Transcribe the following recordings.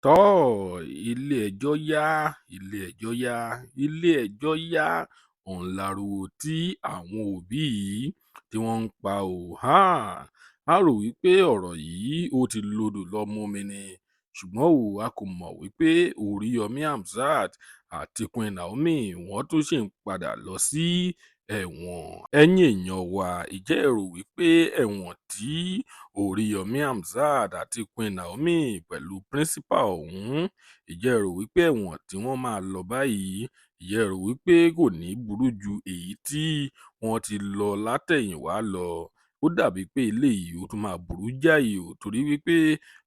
Tọ́ Ilé-ẹjọ́ yá, ilé-ẹjọ́ yá, ilé-ẹjọ́ yá, òun láriwo tí àwọn òbí yìí tí wọ́n ń pa ò. A rò wípé ọ̀rọ̀ yìí ó ti lodò lọ mumi ni, ṣùgbọ́n ò a kò mọ̀ wípé Oríyọmí Hamzat àti Queen Naomi wọ́n tún ṣì ń padà lọ sí ẹ̀wọ̀n. Ẹ̀yin èèyàn wa, ìjẹ́ ẹ rò wípé ẹ̀wọ̀n tí Oríyọmí Hamzat àti Queen Naomi pẹ̀lú principal ọ̀hún, ìjẹ́ ẹ rò wípé ẹ̀wọ̀n tí wọ́n máa lọ báyìí, ìjẹ́ ẹ rò wípé kò ní burú ju èyí tí wọ́n ti lọ látẹ̀yìnwá lọ? Ó dàbí pé eléyìí ó tún máa burú jáì o, torí wípé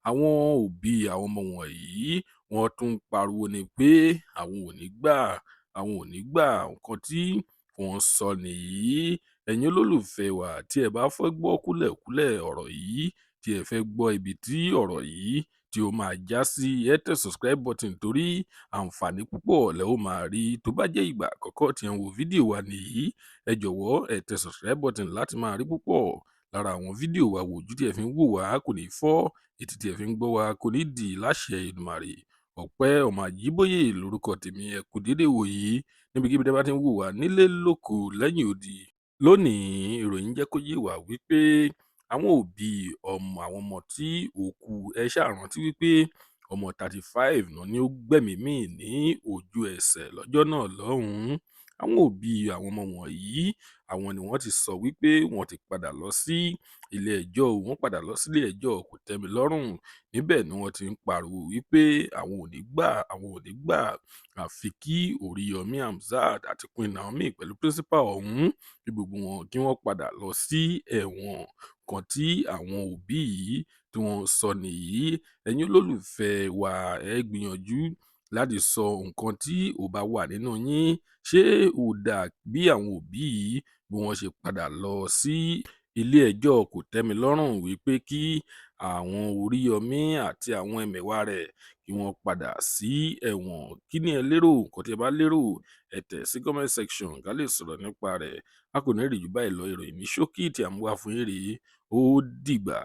àwọn òbí àwọn ọmọ wọ̀nyí wọ́n tún ń pariwo ni pé àwọn ò ní gbà, àwọn ò ní gbà. Nǹkan tí wọ́n sọ nìyí. Ẹ̀yin olólùfẹ́ wa, tí ẹ bá fẹ́ gbọ́ kúlẹ̀kúlẹ̀ ọ̀rọ̀ yìí, tí ẹ fẹ́ gbọ́ ibi tí ọ̀rọ̀ yìí tí ó máa já sí, ẹ tẹ subscribe button, torí àǹfààní púpọ̀ lẹ ó máa rí. Tó bá jẹ́ ìgbà àkọ́kọ́ tí ẹ ń wo fídíò wa nìyí, ẹ jọ̀wọ́, ẹ tẹ subscribe button láti máa rí púpọ̀ lára àwọn fídíò wa wò. Ojú tí ẹ fi ń wò wá kò ní fọ́, etí tí ẹ fi ń gbọ́ wa kò ní dì láṣẹ Èdùmàrè. Ọpẹ́ ọmọ Àjíbóyè lórúkọ tèmi. Ẹ kú dédé wòyí níbikíbi tí ẹ bá ti ń wò wá nílé, lóko, lẹ́yìn odi. Lónìí, ìròyìn jẹ́ kó yé wa wípé àwọn òbí ọmọ àwọn ọmọ tí ó kú, ẹ ṣáà rántí wípé ọmọ 35 náà ni ó gbẹ́mìí mì ní ojú ẹsẹ̀ lọ́jọ́ náà lọ́hùn-ún. Àwọn òbí àwọn ọmọ wọ̀nyí, àwọn ni wọ́n ti sọ wípé wọ́n ti padà lọ sí ilé-ẹjọ́. Wọ́n padà lọ sílé ẹjọ́ kò-tẹ́mi-lọ́rùn. Níbẹ̀ ni wọ́n ti ń pariwo wípé àwọn ò ní gbà, àwọn ò ní gbà, àfi kí Oríyọmí Hamzat àti Queen Naomi pẹ̀lú principal ọ̀hún, kí gbogbo wọn kí wọ́n padà lọ sí ẹ̀wọ̀n. Kan tí àwọn òbí yìí tí wọ́n ń sọ nìyí. Ẹ̀yin olólùfẹ́ wa, ẹ gbìyànjú láti sọ nǹkan tí ó bá wà nínú yín. Ṣé ó dáa bí àwọn òbí yìí bí wọ́n ṣe padà lọ sí ilé-ẹjọ́ kò-tẹ́mi-lọ́rùn wípé kí àwọn Oríyọmí àti àwọn ẹmẹ̀wà rẹ̀ kí wọ́n padà sí ẹ̀wọ̀n? Kí ni ẹ lérò? Nǹkan tí ẹ bá lérò, ẹ tẹ̀ sí comment section ká lè sọ̀rọ̀ nípa rẹ̀. A kò ní rí jù báyìí lọ. Ìròyìn ní ṣókí tí a mú wá fún yín rèé. Ó dìgbà.